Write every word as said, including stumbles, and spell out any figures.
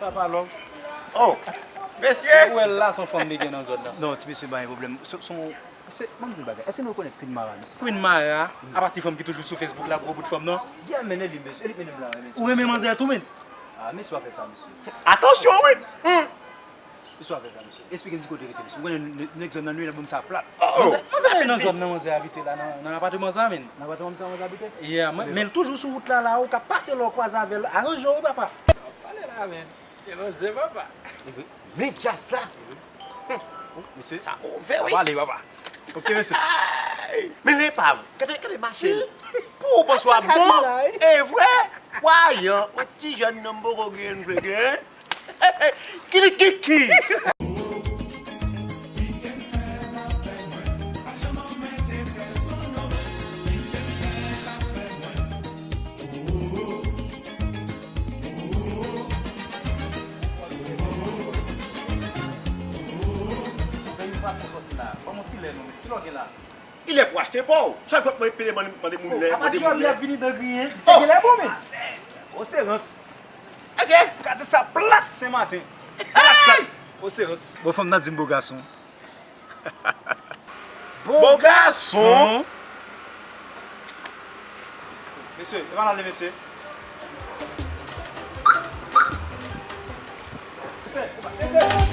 Papa love. Oh, mesye! Ou wè la, se yon fanm li gen nan zòn nan. Non, ti mesye, pa gen pwoblèm. Se se yon. Se, ban m di yon bagay. Èske nou rekonèt Queen Mara, mesye? Queen Mara, apa ti fanm ki toujou sou Facebook la, gwo bout fanm nan? Gen mennen li, mesye. Li mennen m la, mesye. Ou renmen manzè tou, men? Ah, mesye, w ap fè sa, mesye. Atansyon, wi! Mesye, w ap fè sa, mesye. Esplike m ti kote rete, mesye. Ou konnen nèg zòn nan, nou, la pou m sa plat. Oh! Manzè, manzè nan zòn nan, manzè abite la, nan, nan apateman sa, men. Nan apateman sa, manzè abite? Yeah, men, men l toujou sou wout la, la, ou ka pase la, ou kwaze avè l. Aranje w, wi, papa. Pale la, men. E manzè, papa. Men djaz la. Mesye, Sa ove, wi! Pale, papa. Ok, mesye. Men lepav, gade, gade mache l. Pou ou panse w ap bon? E vre? Wayan, yon ti jèn nonm poko gen vre gen. Kili kiki! Peyi pa fò sòti la. Ban m yon ti lè non, men. Ki lè w gen la? Li lè pou achte pa w. Chak fwa mwen pede mande, mande moun lè, mande moun lè. Ap vini dan griyen. Se gen lè bon, men. O se rans. Ese! Kraze sa plat sen maten. Plat, plat. O se rans. Bon, fanm nan di m bo gason. Bo gason! Mesye, e pa n ale, mesye. Mesye, mesye.